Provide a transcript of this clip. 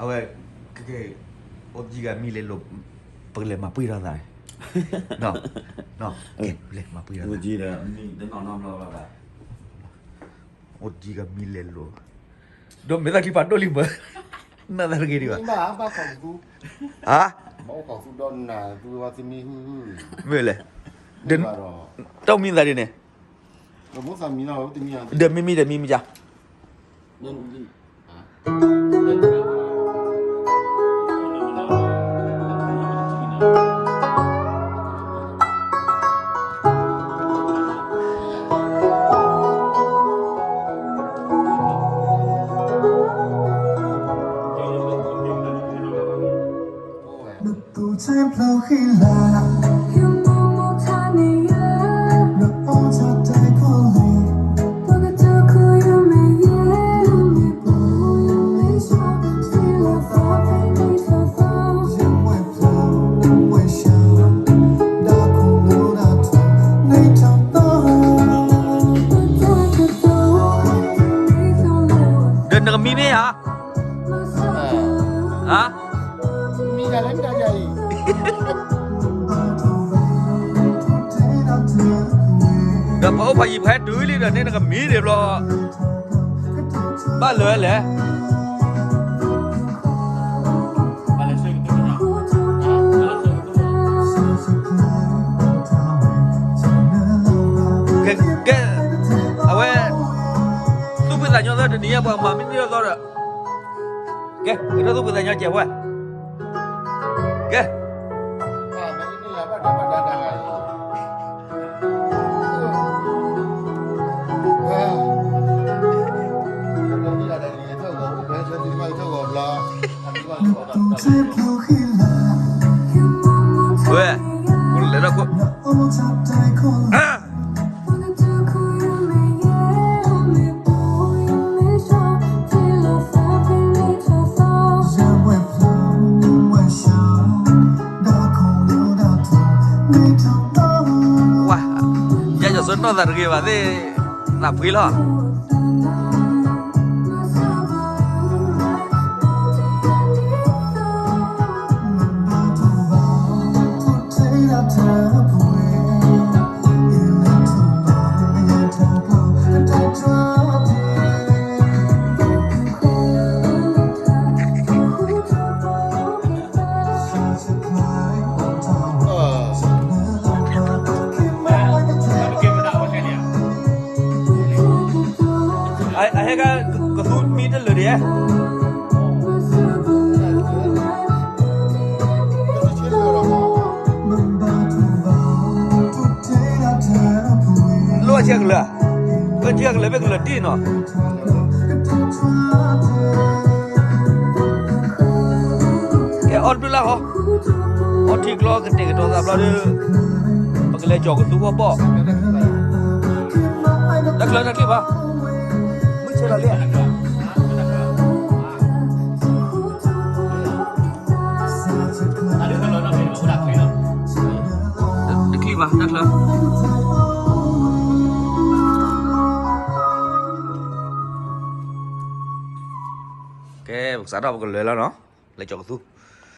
အဝဲ ကဲ ကဲ အိၣ်တယံၤဂၤမံၤလဲၤလိာ် ပကလဲၤမၤပှံၢ်ထီၣ်သး, လဲၤမၤပှံၢ်ထီၣ်သး, အိၣ်တယံၤဂၤမံၤလဲၤလိာ်, ဒီးမ့ၢ်သးချံပာ်ဒိၣ်လံမၢ, နသးတဂ့ၤဒံးဘၣ်, မ့ၢ်လဲၣ်, တၢ်မံသးဒ်န့ၣ်, ဒီးမံမံဒီးမံမံယါ ဒီးနကမံမ့ၢ်ဧါ, ဒီးပှၤအိၣ်ဖးယံၤပှၤဟဲတုၤလံဒီးန့ၣ် နကမံဒံးဘျီ, ဘၣ်လၢလဲၣ် ကဲ, အဝဲ သူၣ်ဖှံသးညီသၢတနံၤညါ ပှၤမၤမ့ၢ်န့ၢ်အသီဒီး, ကဲ ကဲထီၣ်သူၣ်ဖှံသးညီကဲးဝဲ, ကဲ ဝဲ, လဲၤထီၣ်ခိၣ် ဝါ, ယဲယဆိနီၢ်သးတဂ့ၤဘၣ်သ့ၣ်, သးဖှံလီၤ. အဟဲက ကသူမံတလၢာ်ဒံးဧါ, လိၣ်အဆဲကလၢာ်, အဆဲကလၢာ်မ့ၢ်ကလၢာ်တံၢ်နီၤ. ကဲအီၣ်တဘျုးလၢ်ဟီ, အီထံကျီကတဲာ်ကတီၤသးဘျီဒီး, ပကလဲၤကၠီၤကသူအဂီၢ်ဘၣ်, တၢ်ချၢတၢ်ချၢဘၣ်, မုၢ်ဆ့လီၤလံ. တချံဘၣ် တၢ်ချၢ, ကဲ ပကစးထီၣ်ပကလဲၤလီၤနီၤ, လဲၤကၠီၤကသူ.